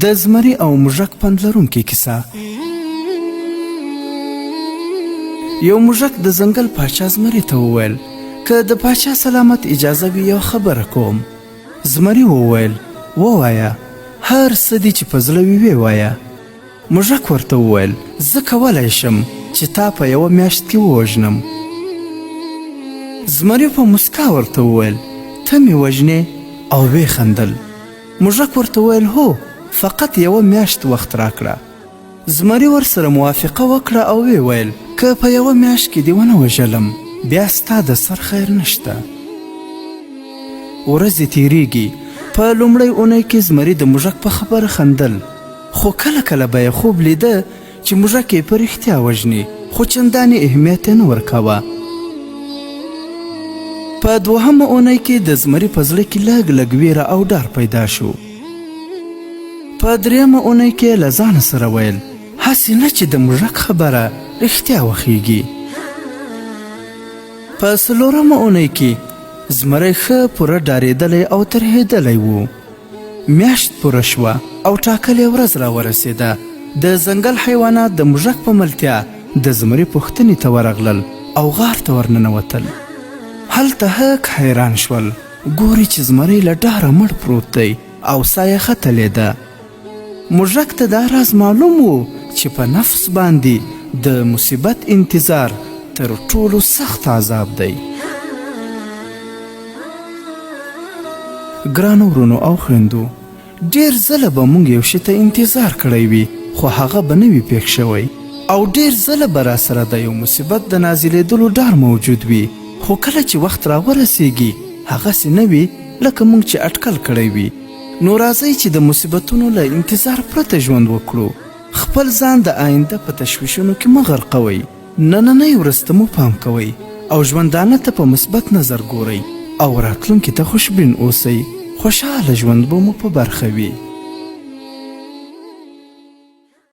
د زمري او موږک پند لرونکې کیسه. یو موږک د ځنګل پاچا زمري ته وویل، که د پاچا سلامت اجازه وي یوه خبره کوم. زمري وویل، ووایه، هر څه دې چې په زړه وي ویې وایه. موږک ورته وویل، زه کولی شم چې تا په یوه میاشت کې ووژنم. زمري په موسکا ورته وویل، ته مې وژنې؟ او ویې خندل. موږک ورته وویل، هو، فقط یوه میاشت وخت راکړه. زمري ورسره موافقه وکړه او ویې ویل، که په یوه میاشت کې دې ونه وژلم، بیا ستا د سر خیر نشته. ورځې تېرېږي. په لومړۍ اونۍ کې زمري د موږک په خبره خندل، خو کله کله به یې خوب لیده چې موږک یې په رښتیا وژني، خو چندانې اهمیت یې نه ورکاوه. په دوهمه اونۍ کې د زمري په زړه کې لږ لږ ویره او ډار پیدا شو. په درېیمه اونۍ کې یې له ځانه سره ویل، هسې نه چې د موږک خبره رښتیا وخیږي. په څلورمه اونۍ کې زمری ښه پوره ډارېدلی او ترهېدلی و. میاشت پوره شوه او ټاکلې ورځ راورسېده. د ځنګل حیوانات د موږک په ملتیا د زمري پوښتنې ته ورغلل او غار ته ورننوتل. هلته هک حیران شول، ګوري چې زمری له ډاره مړ پروت دی او ساه یې ختلې ده. موږک ته دا راز معلوم و چې په نفس باندې د مصیبت انتظار تر ټولو سخت عذاب دی. ګرانو ورونو او خویندو، ډېر ځله به موږ یو شي ته انتظار کړی وي، خو هغه به نه وي پېښ شوی، او ډېر ځله به راسره د یو مصیبت د نازلېدلو ډار موجود وي، خو کله چې وخت راورسېږي هغسې نه وي لکه موږ چې اټکل کړی وي. نو راځئ چې د مصیبتونو له انتظار پرته ژوند وکړو. خپل ځان د آینده په تشویشونو کې مه غرقوئ. نننۍ ورځ ته مو پام کوئ او ژوندانه ته په مثبت نظر ګورئ او راتلونکي ته خوشبین اوسئ. خوشحاله ژوند به مو په برخه وي.